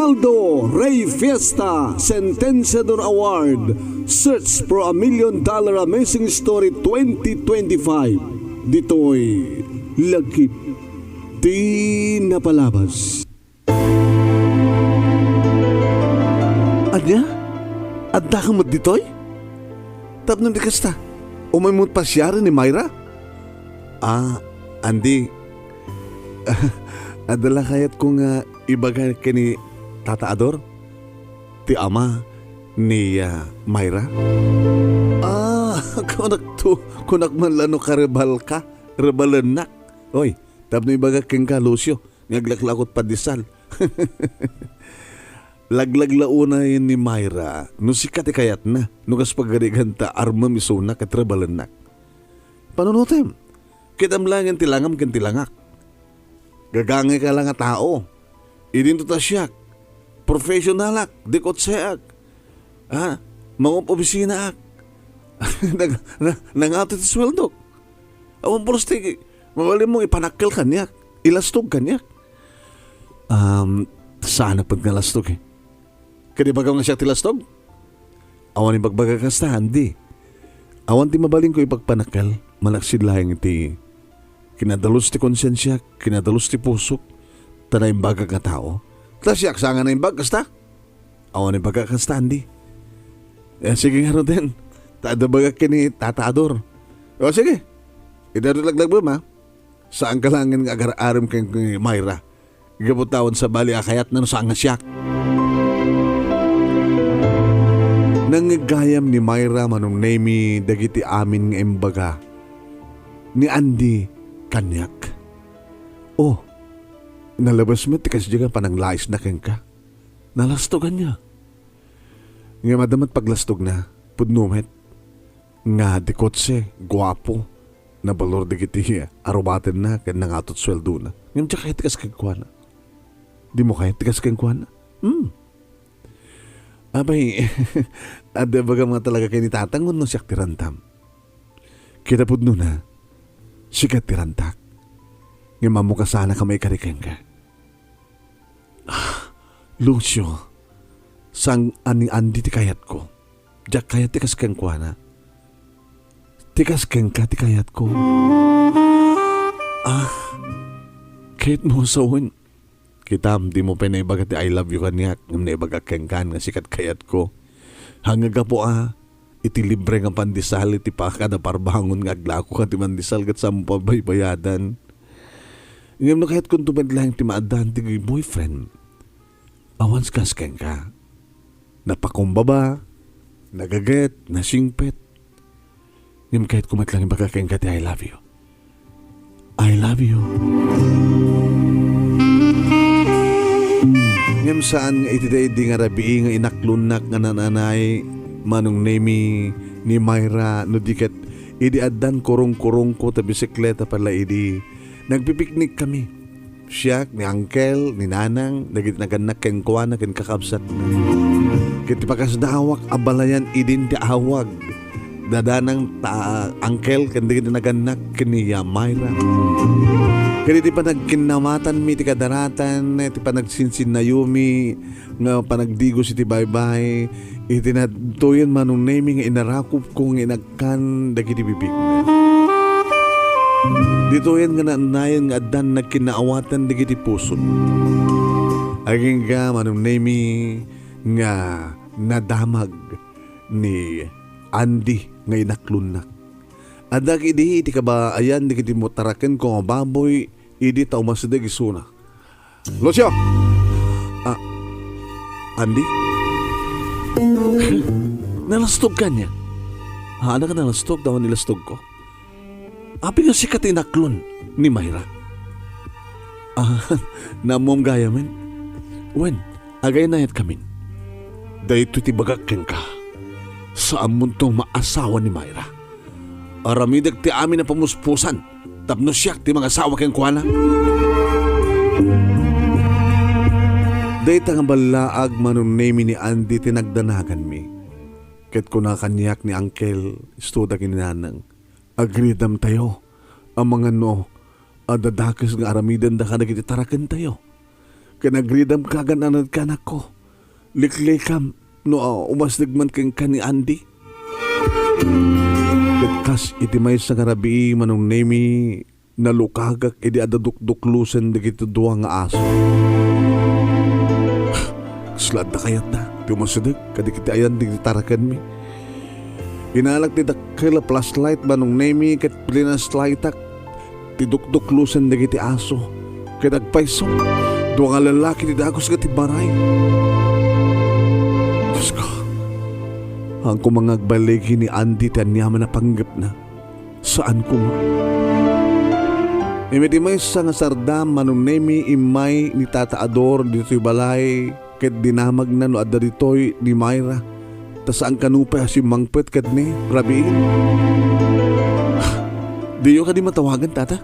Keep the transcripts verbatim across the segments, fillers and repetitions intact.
Aldo Rey Fiesta Sentenciador Award, Search for a Million Dollar Amazing Story twenty twenty-five. Ditoy lagip ti napalabas. Ania? Adda ka met ditoy? Tapno di kasta, umay met pasiaren ni Myra? Ah, Andy, adda la kayatko nga ibaga ken ni Tata Ador, ti ama ni, ah, Myra? Ah, kunak to, kunak man la no karebal ka, rebalennak. Oy, tapno ibagak kenka, Lucio, nga aglaklakot pandesal. Laglag la unay ni Myra no sika ti kayatna, no kas pagarigan ta armem isuna ket rebalennak. Panunotem, kitam laengen ti langam ken ti langak. Gagangay ka la nga tao. Idinto ta siak, professionalak, dikotseak. Ha? Mangup-obisinaak. Nag-, na-, nangato ti sueldok. Awan pulos ti mabalinmo ipanakkel kaniak, ilastog kaniak. Um, saan a pud nga lastog, eh. Kadi bagaw nga siak ti lastog? Awan ibagbaga kasta, Andy. Awan ti mabalinko ipagpanakkel, malaksid laeng iti kinadalus ti konsensiak, kinadalus ti pusok, ta naimbagak nga tao. Ta siak sa nga naimbag kasta? Awan ibaga kasta, Andy. Eh, sige ngaruden. Ta adda bagak ken ni Tata Ador. O, sige. Ita laglagba, ma. Saan ka laengen nga agar-arem ken ni Myra. Gapu ta awan sabali a kayatna no saan nga siak. Nangngeg gayam ni Myra, Manong Nemy, dagiti amin nga imbaga ni Andy kaniak. Oh, nalabas met ti kasdiay nga pananglaisna kenka. Nalastogan niya. Ngem adda met paglastogna, pudno met, nga dikotse, guapo, nabalor dagiti arubatenna ken nangato ti sueldona. Ngem diak kayat ti kas kenkuana. Dimo kayat ti kas kenkuana? Hmm. Abay, adda bagam nga talaga ken ni Tatang wenno siak ti rantam. Ket pudnona, sika ti rantak. Ngem ammok a saanka maikari kenka. Ah, Lucio, saan a ni Andy ti kayatko. Diak kayat ti kas kenkuana. Ti kas kenka ti kayatko. Ah, kayatmo sawen. Kitam, dimo pay naibaga ti I love you kaniak, ngem naibagak kenka nga sika ti kayatko. Haan nga gapu a, iti libre nga pandesal, iti pakada parbangon nga aglakoka ti mandesal ket saanmo pay baybayadan. Ngem no kayatkonto met laeng ti maaddaan ti boyfriend, awan kas kenka. Napakumbaba, nagaget, nasingpet. Ngem kayatko met laeng ibaga kenka ti I love you. I love you. Ngem saan nga iti daydi nga rabii nga inaklonnak nga nananay, Manong Nemy, ni Myra, no di ket idi addan kurong-kurongko ta bisikleta pay la idi. Nagpipiknikkami. Siak, ni Uncle, ni Nanang, dagiti nagannak kenkuana ken kakabsatna. Ket ti pakasdaawak a balayan idin ti awag. Dadanang ta Uncle ken dagiti nagannak ken ni, ah, Myra. Ket iti panagkinnamatanmi iti kadaratan, iti panagsinsinnayomi nga panagdigos iti baybay, iti nagtuyen Manong Nemy nga inarakupko nga inagkan dagiti bibigna. Ditoyen nga naannayon nga addan nagkinnaawatan dagiti puso. Agingga Manong Nemy nga nadamag ni Andy nga inaklonnak. Adda idi iti kabaayan dagiti mutarakenko nga baboy idi ta umasideg isuna. Lucio! Ah, Andy? Nalastog ka niya? Haan ka nalastog, ta awan ilastog ko. Apay nga sika ti inaklon ni Myra? Ah, nammom gayamen? Wen, agay-anayat kamin. Daytoy ti bagak kenka. Saanmonto maasawa ni Myra. Aramidek ti amin a pamuspusan tapno siak ti mangasawa kenkuana. Dayta nga ballaag, Manong Nemy, ni Andy ti nagdanaganmi. Ket kuna kaniak ni Uncle, istoda ken ni Nanang, agridamtayo, amangan no adda dakes nga aramidenda kadagiti tarakentayo. Ken agridam kagan a nadkanakko. Liklikam no, ah, umasdeg man kenka ni Andy. Ket kas iti maysa nga rabii, Manong Nemi, nalukagak idi adda dukduklosen dagiti dua nga aso. Kasla adda kayatda ti umasdeg kadagiti ayan dagiti tarakenmi. Inalak ti dakkel a flashlight, Manong Nemi, ket plinashlightak ti dukduklosen dagiti aso. Ket agpayso, dua nga lalaki ti dagus nga timmaray. Diosko, haanko nga agbaligi ni Andy ti aniaman a panggepna. Saan koma. Iti maysa nga sardam, Manong Nemi, immay ni Tata Ador ditoy balay ket dinamagna no adda ditoy ni Myra. Ta saan kano pay a simmangpet ket ni rabiin. Diyo kadi matawagan, Tata?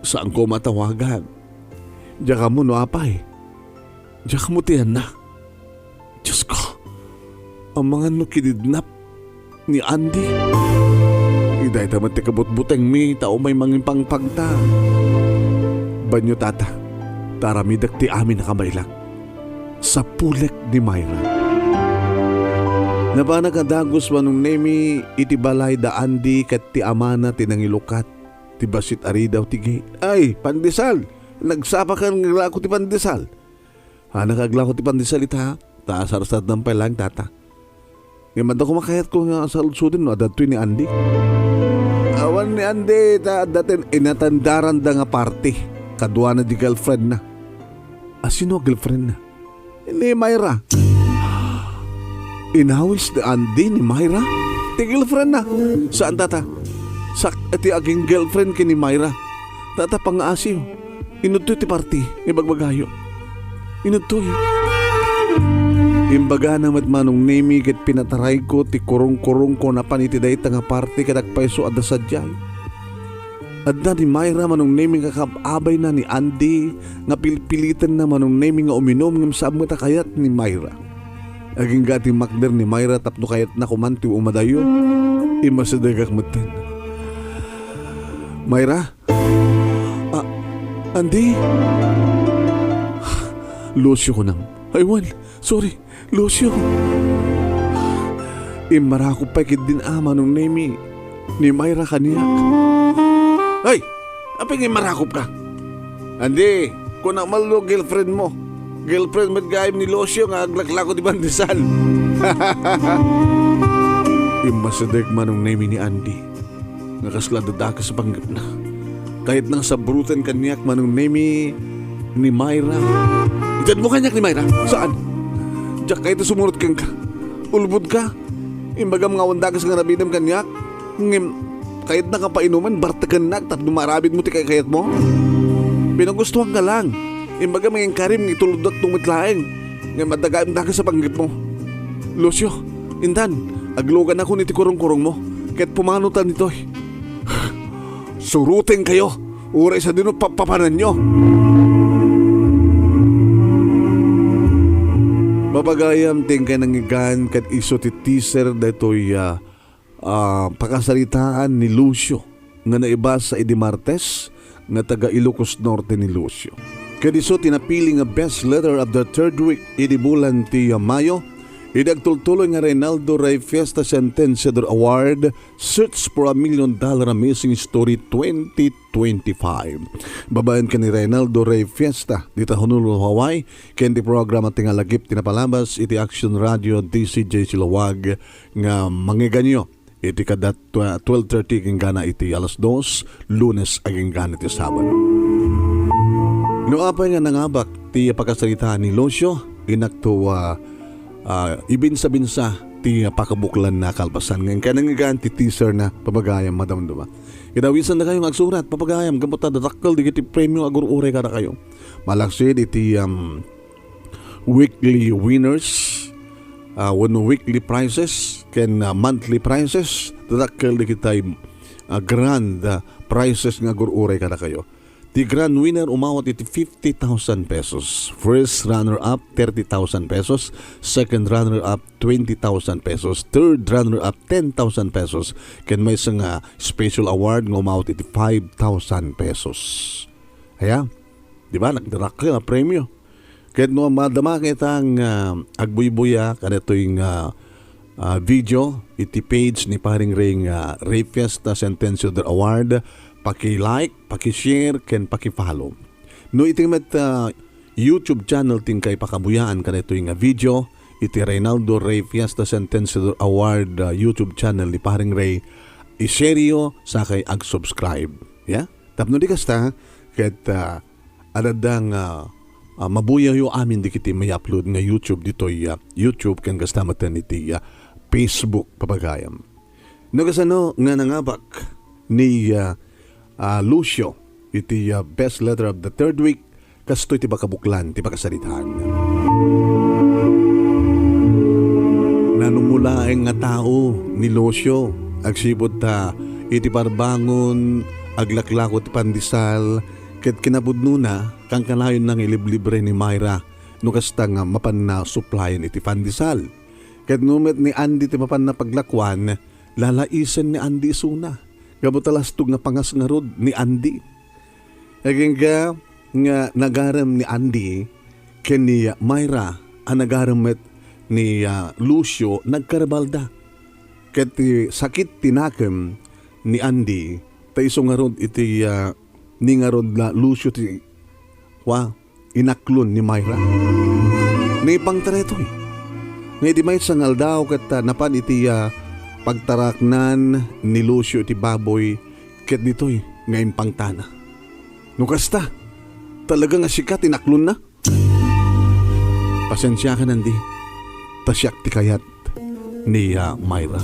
Saanko matawagan. Diak ammo no apay. Diak ammo ti annak. Diosko, amangan no kinidnap ni Andy. Dayta met ti kabutbutengmi ta umay mangipangpagta. Banyo, Tata, ta aramidek ti amin a kabaelak. Sapulek ni Myra. Napanak a dagus, Manong Nemi, iti balay da Andy ket ti amana ti nangilukat ti bassit a ridaw ti gate. Ay, pandesal! Nagsapa ken nga aglako ti pandesal. Haannak a aglako ti pandesal ita, ta sarsardam pay laeng, Tata. Ngem adda koma kayatko nga saludsodon no adda ditoy ni Andy. Awan ni Andy, ta adda ti inatendaranda nga party. Kaduana di girlfriendna. A, sino a girlfriendna? Ni Myra. Inawis ni Andy ni Myra? Ti girlfriendna? Saan, Tata. Sak-, ti aging-girlfriend ken ni Myra. Tata, pangngaasiyo. Inudtoy ti party, ibagbagayo. Inudtoy. Imbagana met, Manong Nemi, ket pinatarayko ti kurungkurungko napan iti dayta nga party ket agpayso adda sadiay. Adda ni Myra, Manong Nemi, nga kab-abayna ni Andy nga pilpilitenna, Manong Nemi, nga uminum ngem saan met a kayat ni Myra. Agingga ti makder ni Myra tapno kayatna koman ti umadayo. Immasidegak metten. Myra? Ah, Andy? Lucio kunam. Ay, wen. Sorry. Lucio. Immarakop pay ketdin a, Manong Nemi. Ni Myra kaniak. Ay! Apay nga immarakopka? Andy, kunak man no girlfriend mo. Girlfriend met gayam ni Lucio nga aglaklako ti pandesal. Immasideg, Manong Nemi, ni Andy nga kasla adda dakes a panggepna. Kayatna nga sabruten kaniak, Manong Nemi, ni Myra. Itedmo kaniak ni Myra? Saan? Diak kayat a sumurot kenka. Ulbodka. Imbagam nga awan dakes nga arabidem kaniak. Ngem, kayatna nga painumen, bartekennak tapno maarabidmo ti kaykayatmo? Pinagustoanka lang. Imbagam nga inkarim nga itulodakto met laeng. Ngem adda gayam dakes a panggepmo. Lucio, intan, agluganakon iti kurungkurungmo, ket pumanotan ditoy. Surotenkayo, uray sadino pappapananyo. Papagayam, ti inkay nangngegan ket isu ti teaser daytoy, ah, ah, pakasaritaan ni Lucio nga naibasa idi Martes nga taga Ilocos Norte ni Lucio. Ket isu ti napili nga best letter of the third week idi bulan ti Mayo, idi agtultuloy nga Reynaldo Rey Fiesta Sentenciador Award, Search for a Million Dollar Missing Story twenty twenty-five. Babaen ken ni Reynaldo Rey Fiesta, dita Honolulu, Hawaii, ken ti programa ti Ngalagip ti napalabas iti Action Radio D C J Silaoag nga mangngeganyo iti kada tw-, twelve thirty ken gana iti alas dos, Lunes agingga iti Sabado. No apay nga nangabak ti pakasaritaan ni Lucio, inakto a, ah, ibinsa-binsa ti pakabuklanna kalpasan nga inkay nangngegan ti teaser na, papagayam, madamdama. Ket awisan dakayo nga agsurat, papagayam, gapu ta dadakkel dagiti premio agur-uray kadakayo. Malaksid iti, um, weekly winners, ah, wenno weekly prizes, ken, ah, monthly prizes, dadakkel dagitay, ah, grand, ah, prizes nga agur-uray kadakayo. Ti grand winner umawat iti fifty thousand pesos. First runner-up, thirty thousand pesos. Second runner-up, twenty thousand pesos. Third runner-up, ten thousand pesos. Ken maysa nga special award nga umawat iti five thousand pesos. Aya, di ba? Nagdarakkel a premio. Ket no madama kita nga agbuybuya kadatoy nga, ah, video iti page ni Paring Ray nga Ray Fiesta Sentencio de Award, paki-like, paki-share, ken paki-follow. No iti met, ah, YouTube channel ti inkay pakabuyaan kadatoy nga video iti Reynaldo Ray Fiesta Sentencio de Award, ah, YouTube channel ni Paring Ray, i-shareyo sakay ag-subscribe. Ya? Tapno di kasta, ket, ah, adda nga, ah, mabuyayo amin dagiti may-upload nga YouTube ditoy, ah, YouTube ken kasta met iti, ah, Facebook, papagayam. No kasano nga nangabak ni, ah, ah, Lucio iti, ah, best letter of the third week, kastoy ti pakabuklan ti pakasaritaan. Nanumulaeng nga tao ni Lucio, agsipud ta iti parbangon, aglaklako ti pandesal, ket kinapudnona, kankanayonna nga iliblibre ni Myra no kasta nga mapanna supplyan iti pandesal. Ket no met ni Andy ti mapanna paglakuan, lalaisen ni Andy isuna. Gapu ta lastog nga pangas ngarud ni Andy. Agingga nga nagarem ni Andy ken ni Myra a nagarem met ni, ah, Lucio nagkarbalda. Ket ti sakit ti nakem ni Andy ta isu ngarud iti, ah, ni ngarud la Lucio ti wa, inaklon ni Myra. Naipangta daytoy. Nga iti maysa nga aldaw ket, ah, napan iti, ah, pagtaraknan ni Lucio iti baboy ket ditoy nga impangtana. No kasta, talaga nga sika ti inaklonna? Pasensiakan, Andy, ta siak ti kayat ni, ah, Myra.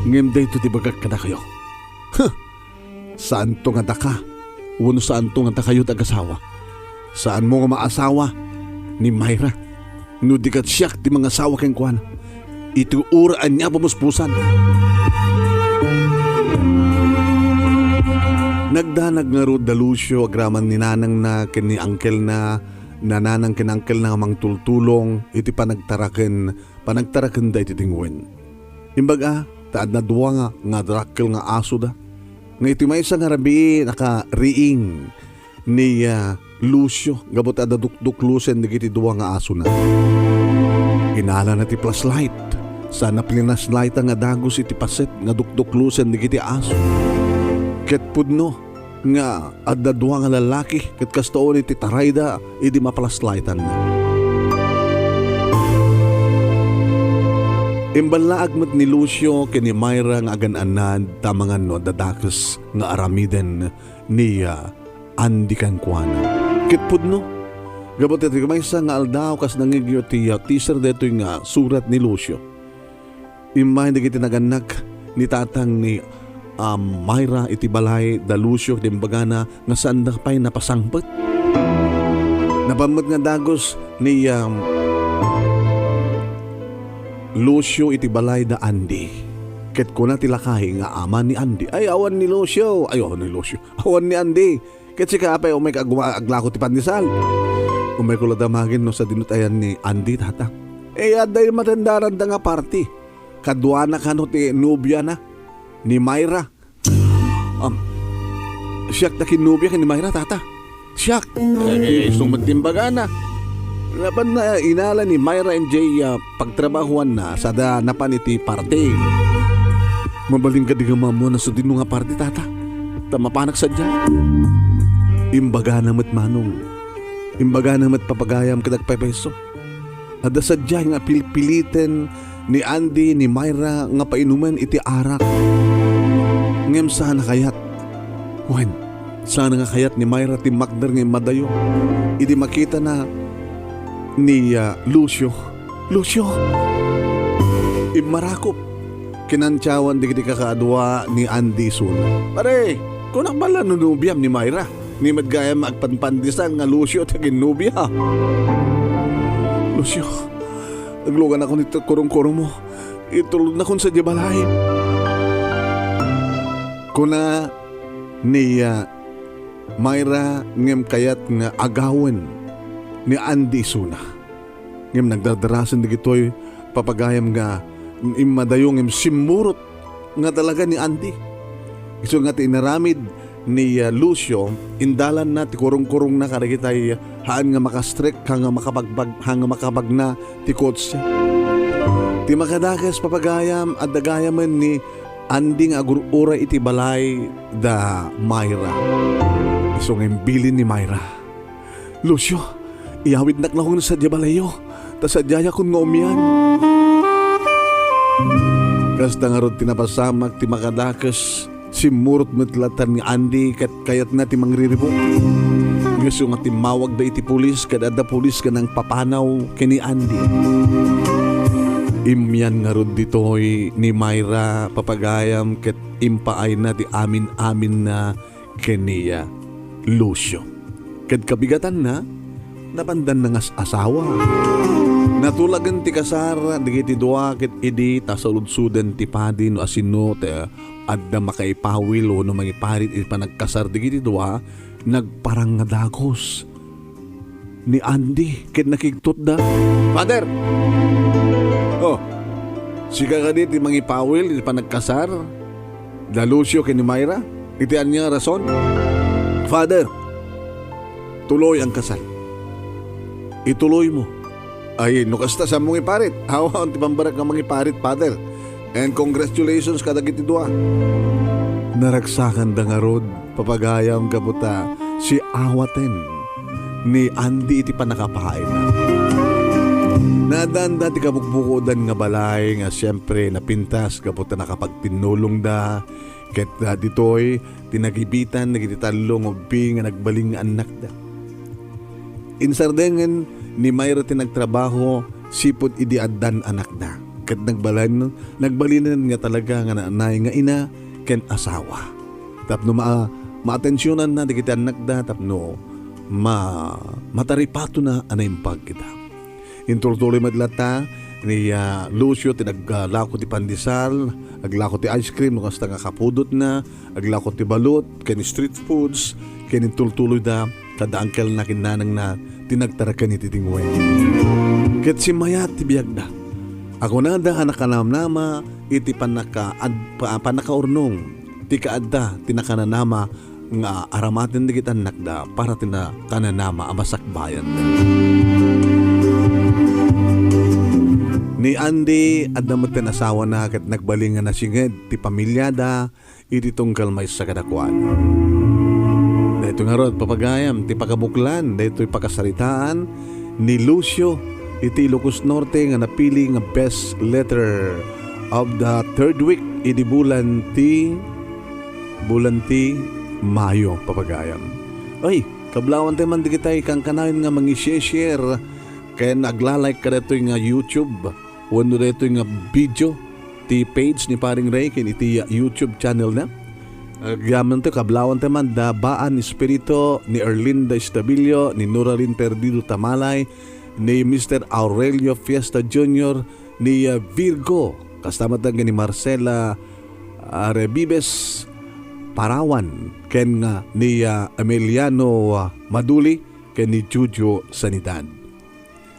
Ngem daytoy ti bagak kadakayo. Huh! Saanto nga daka, wenno saanto nga dakayo ti agasawa. Saanmo nga maasawa ni Myra. No di ket siak ti mangasawa kenkuana. Iti ura ania a pamuspusan. Nagdanag ngarud da Lucio agraman ni nanangna ken ni angkelna, nananang ken angkelna nga mangtultulong iti panagtaraken, panagtarakenda iti dingwen. Imbag a, ta adda dua nga, nga adrakkel nga asoda. Nga iti maysa nga rabii, nakariing ni, ah, Lucio, gapu ta adda dukduklosen dagiti dua nga asona. Inalana ti flashlight, sana plinashlighta nga dagus iti paset nga dukduklosen dagiti aso. Ket pudno nga adda dua nga lalaki ket kasta unay ti tarayda idi maplaslaytanna. Imballaag met ni Lucio ken ni Myra nga agan-anad ta amangan no adda dakes nga aramiden ni, ah, Andy kenkuana. Ket pudno, gapu ti maysa nga aldaw kas nangngegyo ti, ah, teaser daytoy nga surat ni Lucio. Immay dagiti nagannak ni tatang ni, um, Myra iti balay da Lucio ket imbagana nga saanda pay napasangpet. Napan met nga dagus ni, um, Lucio iti balay da Andy. Ket kuna ti lakay nga ama ni Andy, "Ay, awan ni Lucio." Ay, awan ni Lucio. Awan ni Andy. Ket sika apay umayka agwa-, aglako ti pandesal? Umayko la damagen no sadino ti ayan ni Andy, tata. Eh, adda matendaranda nga party. Kaduana kano ti nobiana ni Myra. Um, siak ti kinnobia ken ni Myra, tata. Siak. Eh, isu met ti imbagana. Napan na inala ni Myra M J, ah, pagtrabahoanna, sada napan iti party. Mabalin kadi nga maammuan no sadino nga party, tata? Ta mapanak sadiay. Imbagana met, manong. Imbagana met, papagayam, ket agpaypayso. Adda sadiay nga pilpiliten ni Andy ni Myra nga painumen iti arak. Ngem saan a kayat. Wen, saan nga kayat ni Myra ti makder nga immadayo idi makitana ni, ah, Lucio. Lucio! Immarakop. Kinantiawan dagiti kakaadua ni Andy isuna. Pare, kunak bala no nobiam ni Myra? Ni met gayam agpanpandesal nga Lucio ti aginnobia. Lucio, agluganakon iti kurungkurungmo. Itulodnakon sadiay balay. Kuna ni, ah, Myra ngem kayat nga agawen ni Andy isuna. Ngem nagdardarasen dagitoy papagayam nga immadayo ngem simmurot nga talaga ni Andy. Isu nga ti inaramid ni, ah, Lucio, indalanna ti kurungkurungna kadagitay haan nga makastrek, haan nga makabagbag, haan nga makabagna ti kotse. Ti makadakes, papagayam, adda gayamen ni Andy nga agur-uray iti balay da Myra. Isu nga imbilin ni Myra, "Lucio, iyawidnak laeng sadiay balayyo, ta sadiayakon nga umian." Kasta ngarud ti napasamak ti makadakes, simmurot met latta ni Andy ket kayatna ti mangriribuk. Isu nga timmawagda iti pulis ket adda pulis nga nangpapanaw ken ni Andy. Immian ngarud ditoy ni Myra, papagayam, ket impaayna ti amin-aminna ken ni, ah, Lucio. Ket kabigatanna, napandan nga as-asawa. Natulagen ti kasar dagiti dua ket idi ta saludsodden ti padi no asino ti adda makaipawil wenno mangiparit iti panagkasar dagiti dua, nagparang nga dagus ni Andy ket nakigtotda. "Father! Oh, sika kadi ti mangipawil iti panagkasar da Lucio ken ni Myra? Iti ania nga rason?" "Father, tuloy ang kasal. Ituloy mo." "Ay, no kasta, saanmo nga iparit?" "Awan ti pambarek nga mangiparit, Father. And congratulations kadagiti dua." Naragsakanda ngarud, papagayam, gapu ta siawaten ni Andy iti pannakapaayna. Naaddaanda ti kabukbukodan nga balay nga siempre napintas gapu ta nakapagtinnulongda ket, ah, ditoy ti nagibitan dagiti tallo nga ubing nga nagbalin nga annakda. Insardengen ni Myra ti nagtrabaho sipud idi addan anakda. Ket nagbalan-, nagbalinen nga talaga nga naanay nga ina ken asawa. Tapno ma-, maatensionanna dagiti annakda, tapno ma-, mataripatona a naimbag ida. Intultuloy met latta ni, ah, Lucio ti naglako ti pandesal, aglako ti ice cream no kasta nga kapudotna, aglako ti balut ken street foods, ken intultuloyda kada angkelna ken nanangna ti nagtaraken iti dingwen. Ket simmayat ti biagda. Agunada a nakanamnama iti pannaka-, ad-, pa-, pannakaurnong ti kaadda ti nakananama nga aramaten dagiti annakda para ti nakananama a masakbayan. Ni Andy, adda met ti asawana ket nagbalin nga nasinged ti pamiliada iti tunggal maysa kadakuada. Daytoy ngarud, papagayam, ti pakabuklan daytoy pakasaritaan ni Lucio iti Ilocos Norte nga napili nga best letter of the third week idi bulan ti, bulan ti Mayo, papagayam. Ay, kablawanta man dagitay kankanayon nga mangi-share ken agla-like kadaytoy nga YouTube wenno daytoy nga video ti page ni Paring Ray ken iti YouTube channel na. Agyamanen, kablawanta man da Baan Espiritu, ni Erlinda Estabillo, ni Noralyn Perdido Tamalay, ni Mister Aurelio Fiesta Junior, ni, ah, Virgo, kasta met ni Marcela, ah, Rebibes Parawan, ken nga ni, ah, Emiliano, ah, Maduli, ken ni Jojo Sanidad.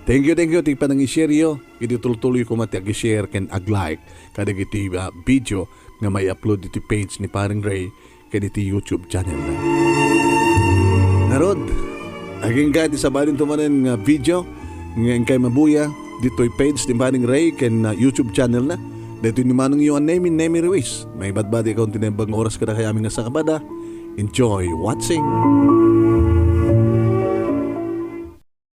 Thank you, thank you ti panangi-share yo. Idi tultuloy koma ti agi-share ken ag-like kadagiti, ah, video nga mai-upload iti page ni Paring Ray ken iti YouTube channel na. Ngarud, agingga ti sabali manen nga video nga inkay mabuya ditoy page ni Paring Ray ken, ah, YouTube channel na. Daytoy ni manongyo a Nemi, Nemi Ruiz. Maibadbadi kayo ti naimbag nga oras kadakayo amin nga sakbay. Enjoy watching.